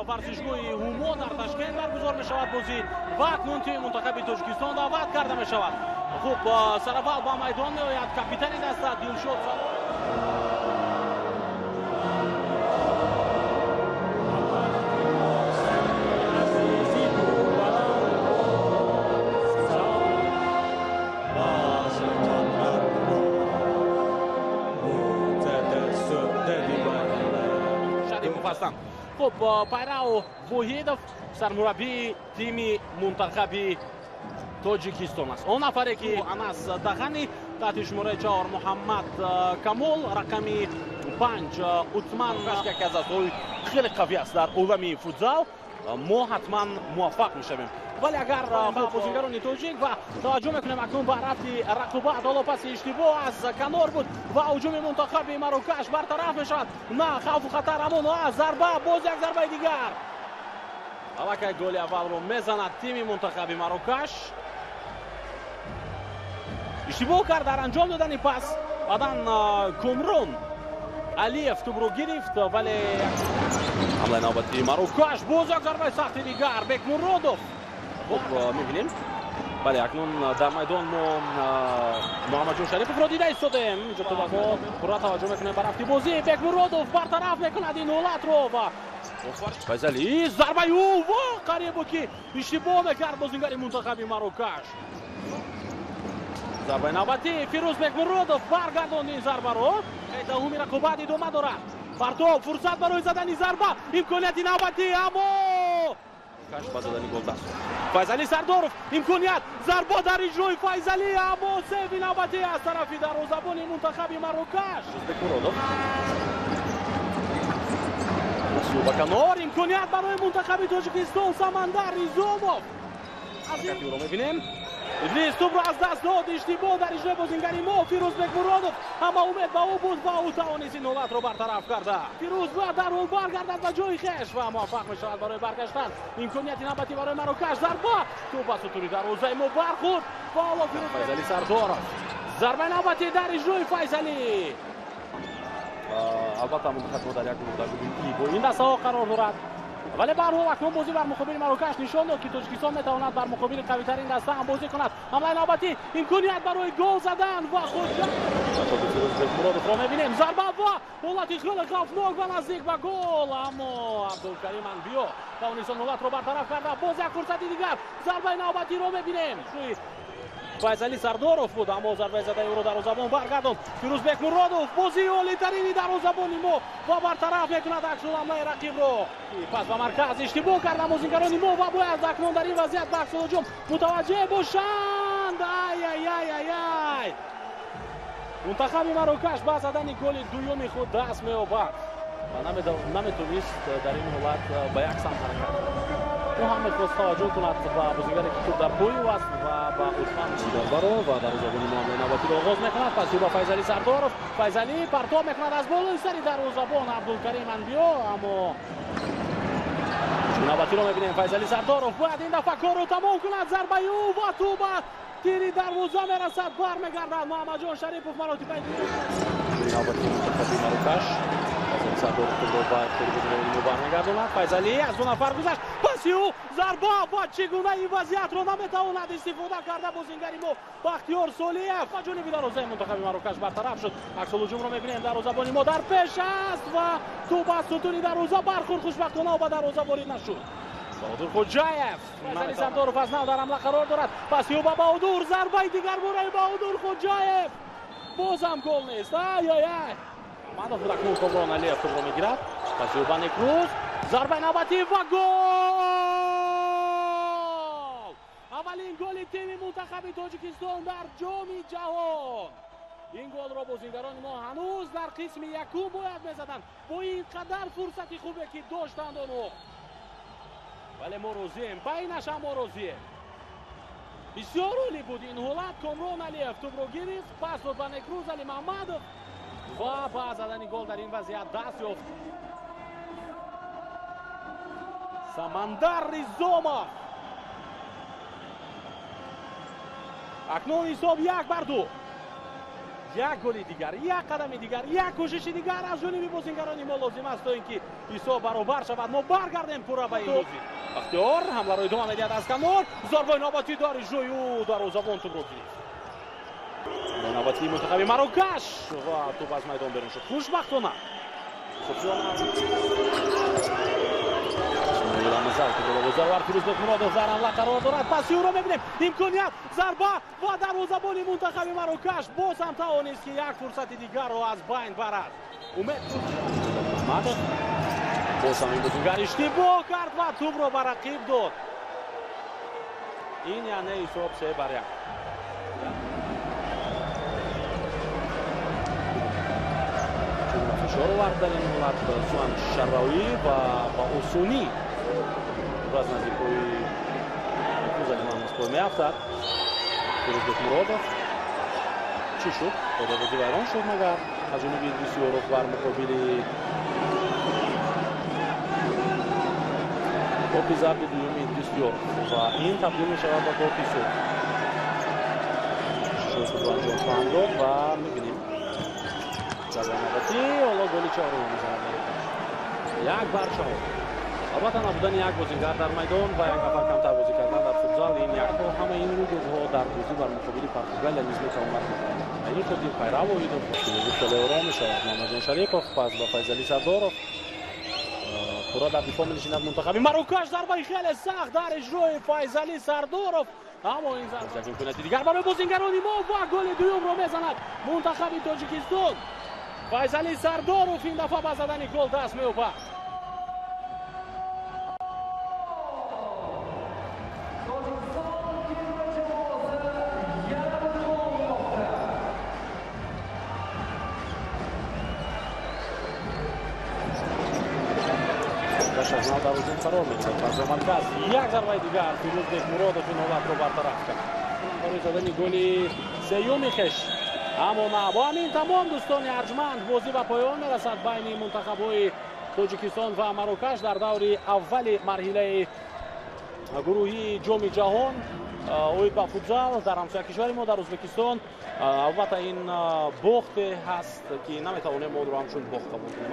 Варзишгоҳи Ҳумо дар Ташкент баргузор мешавад бозӣ ва акнун тими мунтахаби Тоҷикистон даъват карда мешавад. Хуб, сараввал ба майдон меояд капитани даста Дилшод ҳастанд. Хуб, Пайрав Воҳидов сармураббии тими мунтахаби Тоҷикистон аст. Он нафаре ки Анас Дағани, таҳти шумораи 4 Муҳаммад Камол, рақами 5 Утман, яке аз дастаҳои хеле қавӣ аст дар олами футзал, мо ҳатман муваффақ мешавем. Вале агар бозигарони тоҷик ва таваҷҷӯҳ мекунем акнун ба рафти рақобат, ҳоло паси иштибоҳ аз канор буд ва ҳуҷуми мунтахаби Марокаш бартараф мешавад. На хавфу хатар ҳамон аст, зарба, боз як зарбаи дигар. Аллакай голи аввалро мезанад тими мунтахаби Марокаш. Иштибоҳ кард дар анҷом додани пас, баъдан Комрон Алиев тӯбро гирифт, вале ҳамлаи навбатии Марокаш, боз як зарбаи сахти дигар, Бекмуродов. Хуб, мебинем. Бале, акнун дар майдон мо Муҳаммадҷон Шариповро дида истодаем. Инҷо мо пурра таваҷҷӯҳ мекунем ба рафти бозӣ. Бекмуродов бартараф мекунад ин ҳолатро ва Файзали, зарбаи ӯ ва қариб буд ки иштибоҳ мекард бозингари мунтахаби Марокаш. Зарбаи навбатӣ Фирӯз Бекмуродов баргардонд ин зарбаро. Даҳуми рақобат идома дорад. Партов, фурсат барои задани зарба, имконияти навбатӣ, аммо ба задани гол даст. Файзали Сардоров, имконият, зарба дар иҷрои Файзали, аммо сейви навбатӣ аз тарафи дарвозабони мунтахаби Марокаш. Бекмуродов ба канор, имконият барои мунтахаби Тоҷикистон, Самандар Ризомов. Ӯро мебинем. Идрис тӯбро аз даст дод, иштибоҳ дар иҷрои бозингари мо Фирӯз Бекмуродов. Ҳама умед ба ӯ буд ва ӯ тавонист ин ҳолатро бартараф карда. Фирӯз бояд дарҳол баргардад ба ҷои хеш ва муваффақ мешавад барои баргаштан. Имконияти навбатӣ барои Марокаш, зарба, тӯб ба сутуни дарвозаи мо бархӯрд ва ҳоло Фирӯз Файзали Сардоров. Зарбаи навбатӣ дар иҷрои Файзали. Албатта мунтахаби мо дар як гурӯҳ дар гурӯҳи бо ин дастаҳо қарор дорад. Вале ба ҳар ҳол акнун бозӣ бар муқобили Марокаш нишон дод ки Тоҷикистон метавонад бар муқобили қавитарин даста ҳам бозӣ кунад. Ҳамлаи навбатӣ, имконият барои гол задан ва Хоҷа. Муродовро мебинем, зарба ва ҳолати хеле хавфнок ва наздик ба гол, аммо Абдулкарим Анбиё тавонист он ҳолатро бартараф карда. Боз як фурсати дигар, зарбаи навбатиро мебинем. Файзали Сардоров буд, аммо зарбаи задаи ӯро дарвозабон баргардонд. Фирӯз Бекмуродов, бозии олитарини дарвозабони мо ва бартараф мекунад аксулҳамлаи рақибро. Пас ба марказ иштибоҳ карда бозингарони мо ва бояд акнун дар ин вазъият ба аксулҳуҷум мутаваҷҷеҳ бошанд. Ай ай ай ай ай! Мунтахаби Марокаш ба задани голи дуюми худ даст меёбад ва наметавонист дар ин ҳолат ба як самт ҳаракат кунад. Ӯ ҳам мехост таваҷҷӯҳ кунад ба бозингаре ки тӯб дар пои ӯ аст ва ба Усман Зарбаро ва дарвозабони мо ҳамлаи навбатиро оғоз мекунад. Паси ба Файзали Сардоров, Файзали партоб мекунад аз болои сари дарвозабон Абдулкарим Анбиё, аммо навбатиро мебинем. Файзали Сардоров бояд ин дафъа корро тамом кунад. Зарбаи ӯ ва тӯб ба тири дарвоза мерасад, бармегардад Муҳаммадҷон Шарипов маротибаи навбати мунтахаби Марокаш. Файзали Сардоров тӯбро ба тири бозингарони мо бармегардонад. Файзали аз ду нафар гузашт, паси ӯ зарба ва чӣ гуна ин вазъиятро наметавонад истифода карда бозингари мо Бахтиёр Солиев. Ва ҷониби дарвозаи мунтахаби Марокаш бартараф шуд. Аксулҳуҷумро мебинем, дарвозабони мо дар пеш аст ва тӯб аз сутуни дарвоза бархӯрд. Хушбахтона ӯ ба дарвоза ворид нашуд. Баҳодур Хоҷаев, Файзали Сардоров аз нав дар ҳамла қарор дорад. Паси ӯ ба Баҳодур, зарбаи дигар бораи Баҳодур Хоҷаев. Боз ҳам гол нест. Ай ай ай! Мадов буд, акнун Комрон Алиев тӯбро мегирад. Паси ӯ ба Некрӯз, зарбаи навбатӣ ва гол! Аввалин голи тими мунтахаби Тоҷикистон дар Ҷоми ҷаҳон. Ин голро бозингарони мо ҳанӯз дар қисми якум бояд мезаданд бо ин қадар фурсати хубе ки доштанд онҳо. Вале мо розием, ба инаш ҳам мо розием. Бисёр олӣ буд ин ҳолат. Комрон Алиев тӯбро гирифт, пас дод ба Некрӯз Али Маҳмадов ва ба задани гол дар ин вазъият даст ёфт. Самандар Ризомов. Акнун ҳисоб 1-2. Як голи дигар, як қадами дигар, як кӯшиши дигар аз ҷониби бозингарони мо лозим аст, то ин ки ҳисоб баробар шавад. Мо баргардем пурра ба ин бозӣ. Бахтиёр ҳамларо идома медиҳад аз канор. Зарбаи навбатӣ дар иҷрои ӯ, дарвозабон тӯбро гирифт. Навбатии мунтахаби Марокаш ва тӯб аз майдон берун шуд. Хушбахтона Фирӯзбек Муродов дар ҳамла қарор дорад. Паси ӯро мебинем. Имконият, зарба ва дарвозабони мунтахаби Марокаш боз ҳам тавонист, ки як фурсати дигарро аз байн барад. Умед Аҳмадов боз ҳам ин бозингар иштибоҳ кард ва тӯбро ба рақиб дод. Ин яъне ҳисоб 3-1. Фишор овард дар ин ҳолат Суан Шарравӣ ва ба осонӣ аз наздикҳои нуфуз Алимаҳмадпой меафтад. Фирӯзбек Муродов чӣ шуд? Бозӣ вайрон шуд магар аз ҷониби Идрис Ёров бар муқобили топи зарби дуюми Идрис Ёров ва ин табдил мешавад ба топи суд. Кӯшишҳои худро анҷом хоҳанд дод ва мебинем зарбаи навбатӣ. Ҳоло голи чаҳорум мезанад Марокаш. 1-4. Албатта набудани як бозингар дар майдон ва як нафар камтар бозӣ кардан дар футзал ин якҳо ҳамаи ин рӯйдодҳо дар бозӣ бар муқобили Португалия низ метавонад. Ба ин хотир Пайрав Воҳидов хеле ором мешавад. Муҳаммадҷон Шарипов пас ба Файзалӣ Сардоров. Пурра дар дифоъ менишинад мунтахаби Марокаш. Зарбаи хеле сахт дар иҷрои Файзалӣ Сардоров. Аммо ин зарба як имконияти дигар барои бозингарони мо ва голи дуюмро мезанад мунтахаби Тоҷикистон. Файзалӣ Сардоров ин дафъа ба задани гол даст меёбад. Аз нав дар ҳуҷум қарор мегирад. Пас марказ як зарбаи дигар Фирӯзбек Муродов ин ҳолатро бартараф кард барои задани голи сеюми хеш. Аммо на, бо ҳамин тамом дӯстони арҷманд, бозӣ ба поён мерасад байни мунтахабҳои Тоҷикистон ва Марокаш дар даври аввали марҳилаи гурӯҳии Ҷоми ҷаҳон оид ба футзал дар ҳамсоя кишвари мо дар Ӯзбекистон. Албатта ин бохте ҳаст, ки наметавонем онро ҳамчун бохт қабул кунем.